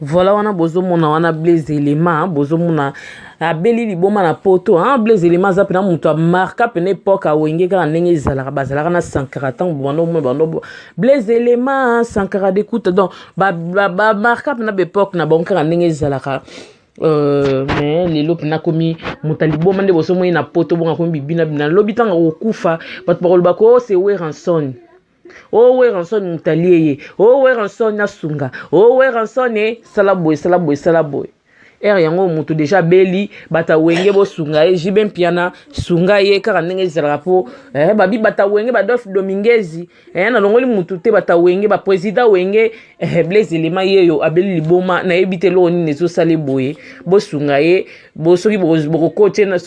Voilà, wana bozomona wana Blaise Elema, bozomona abeli liboma na poto. Hein? Blaise Elema aza mpena moto amarka mpena epoke awenge kaka ndenge ezalaka, bazalaka na Sankara ntango bando omona bando Blaise Elema, Sankara dekuta, donc bamarka mpena baepoke na bango kaka ndenge ezalaka. Mais lelo mpena akomi moto ya liboma nde bozomoni na poto, bongo akomi bibina bina. Lobi ntango akokufa, bato bakoloba ko se Werrason, o Werrason moto alie ye, o Werrason asunga, o Werrason sala boye, sala boye, sala boye. Ere yango moto deja abeli, bato awenge bosunga ye, JB Mpiana sunga ye kaka ndenge ezalaka mpo babi bato awenge, badolphe Dominguez, nalongoli motu te, bato awenge, baprésident wenge, Blaise Elema yeyo abeli liboma, nayebi te eloko nini ezosala boye, bosunga ye. Bo soki bokokotie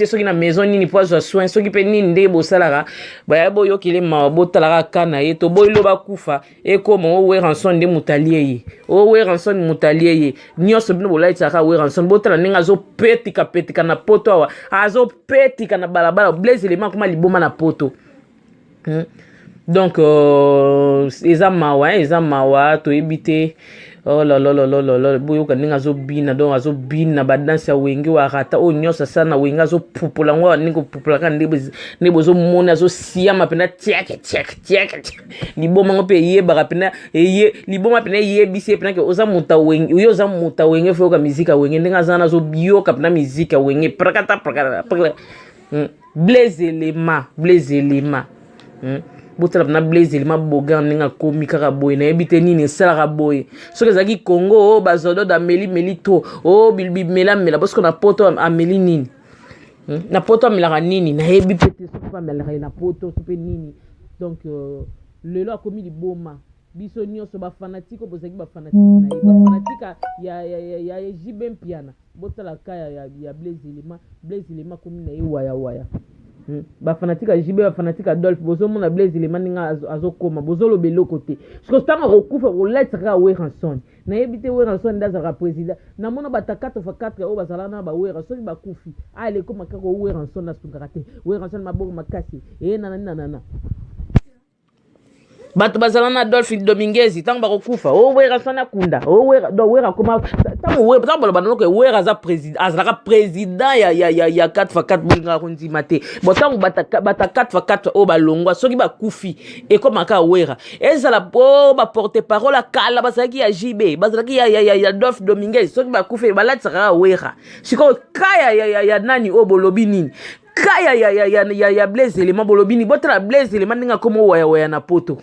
soki na maison nini mpo azwa soin, soki mpe nini ndenge bosalaka, baya boyokele mawa, botalaka ka na ye. Toboyi bakufa ekoma o Werrason nde moto alie ye, o Werrason moto alie ye nyonso. Bino bolaitisaka Werrason, botala ndenge azopetika petika na poto awa, azopetika na balabala. Blaise Elema akoma liboma na poto, Donc eza mawa, eza mawa, toyebi te. Oh là là là là là là, boyoka ndenge azobina, donc azobina badanse ya wenge warata oyo nyonso asala na wenge, azopupola yango ndenge kopupola kaka ndenge bozomona, azosiama mpena tiake tiake tiake. Liboma yango mpe eyebaka mpena eye liboma mpena eyebisi ye mpena ke oza moto awenge, oyo oza moto awenge, fo yoka miziki awenge ndenge aza wana, azoyoka mpena miziki awenge prakata prakata. Blaise Elema, Blaise Elema, Botala mpena Blaise Elema bogar ndenge akomi kaka boye, nayebi te nini esalaka boye. Soki ezalaki Congo, oyo bazododo ameli meli to oyo bimelamela, bosiko na poto ameli nini, Na poto amelaka nini, nayebi mpe te soki mpe amelaka ye na poto so mpe nini. Donc lelo akomi liboma. Biso nyonso bafanatike oyo bozalaki bafanatike na ye, bafanatike ya JB Mpiana, botala ka ya Blaise Elema. Blaise Elema akomi na ye wayawaya, Bafanatike ya JB, bafanatike Adolphe, bozomona Blaise Elema ndenge azokoma, bozoloba eloko te. Siko ntango akokufa, kolatisa kaka Werrason. Nayebi te, Werrason nde azalaka président. Namona bata 4 fois 4 oyo bazalaka na bawera, soki bakufi ale ekoma kaka o Werrason asungaka te, Werrason maboko makasi eye nanani nanana. Bato bazala na Adolphe Dominguez, ntango bakokufa, o Werrason akunda, o Wera. Donc Wera akoma, ntango baloba noko Wera aza président, azalaka président ya 4 fois 4, bolingaka kondima te. Bon, ntango bata 4 fois 4 oyo balongwa, soki bakufi, ekomaka Wera. Ezala po baporte parole ya kala bazalaki ya JB, bazalaki ya Adolphe Dominguez, soki bakufi, balatisaka kaka Wera. Sikoyo ka ya nani oyo bolobi nini? Ka ya Blaise Elema bolobi nini? Botala Blaise Elema ndenge akoma owayawaya na poto,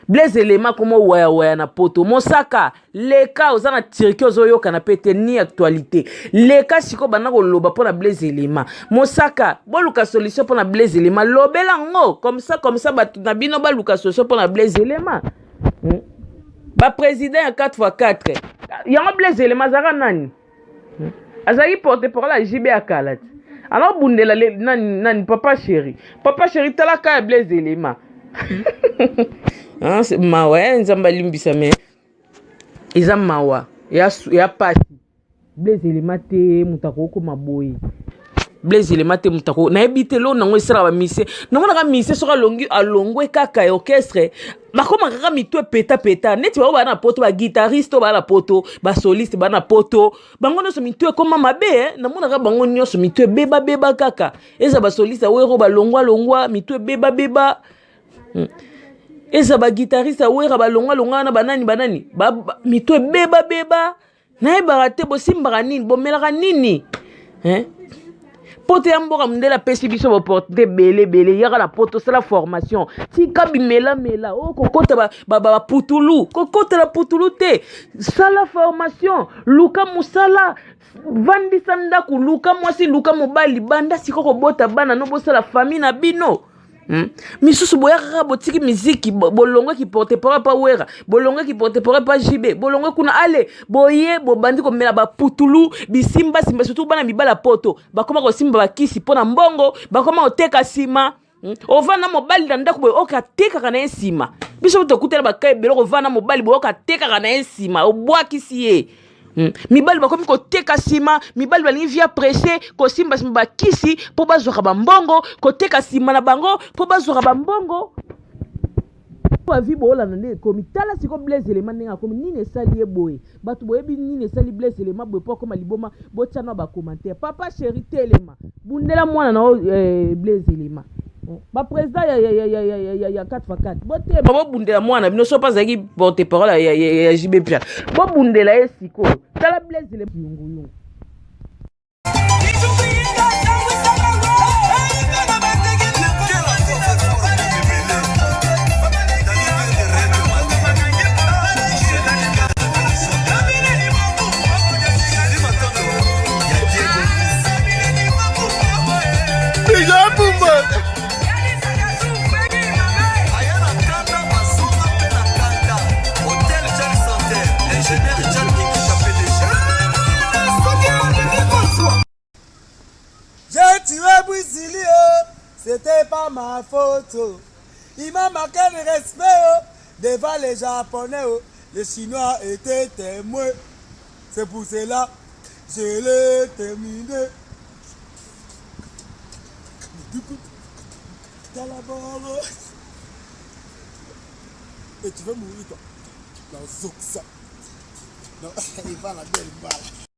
Blaise Elema akoma owayawaya na poto. Mosaka leka, oza na Turquie, ozoyokana mpe te ni actualité. Leka sikoyo, banda koloba mpo na Blaise Elema. Mosaka, boluka solution mpo na Blaise Elema, lobela yango comme ça, comme ça bato na bino baluka solution mpo na Blaise Elema, Baprésident ya 4 x 4 yango, Blaise Elema azalaka nani? Azalaki porte parole ya JB ya kala ti alobundela nani nani, papa chéri, papa chéri. Tala ka ya Blaise Elema, mawa ya Nzambe alimbisa, me eza mawa ya pasi. Blaise Elema te moto akokoma boye, Blaise Elema te moto ako, nayebi te loo nango esalaka bamisie. Namonaka misie soki alongi, alongwe kaka ya orchestre, bakóma kaka mitu epetapeta neti bao baa na poto, baguitariste oyo baa na poto, basoliste baa na poto, bango nyonso mitu ekóma mabe, eh? Namonaka bango nyonso mitu ebebabeba kaka. Eza basoliste awero balongwa longwa, mitu ebebabeba, Eza baguitariste awera balongwa longwa wana, banani banani, mitu ebebabeba. Nayebaka te bosimbaka nini, bomelaka nini, eh? Poto ya mboka, mondele apesi biso baopportunité ebele ebele. Yaka na poto, osala formation, tika bimelamela oyo, kokota baputulu, kokotela putulu te. Sala formation, luka mosala, vandisa ndako, luka mwasi, luka mobali, banda sikoyo kobota bana no, bosala famille na bino, Misusu boya kaka, botiki miziki, bolongwaki porte parole pa Wera, bolongwaki porte parole pa JB, bolongwe kuna, ale boye bobandi komela baputulu, bisimbasimba. Surtout bana mibala poto bakoma kosimba bakisi mpo na mbongo, bakoma koteka nsima, Ovanda mobali na ndako boye, oyo atekaka na ye nsima. Biso tokutana baka ebele, kovanda mobali boye, oyo atekaka na ye nsima, obwakisi ye, Mibali bakomi koteka nsima, mibali balingi via presse, kosimba nsima bakisi mpo bazwaka bambongo, koteka nsima na bango mpo bazwaka bambongo. Ba vie boolanda nde ekomi. Tala sikoyo Blaise Elema ndenge akomi, nini esali ye boye? Bato boyebi nini esali Blaise Elema boye mpo akoma liboma? Botia na ba commentaire. Papa chéri, telema, bundela mwana na yo Blaise Elema. Ba président ya 4x4, botelema, bobundela mwana bino. So mpe azalaki porte parole ya JB Pia, bobundela ye sikoyo. Tala Blaise Elema yunguyungu. J'ai tué Bouizili, oh, c'était pas ma faute. Oh. Il m'a manqué de respect, oh, devant les Japonais. Oh. Les Chinois étaient témoins. C'est pour cela je l'ai terminé. Dans la barre. Et tu veux mourir, toi. Dans Zoxa. Non, il va la belle balle.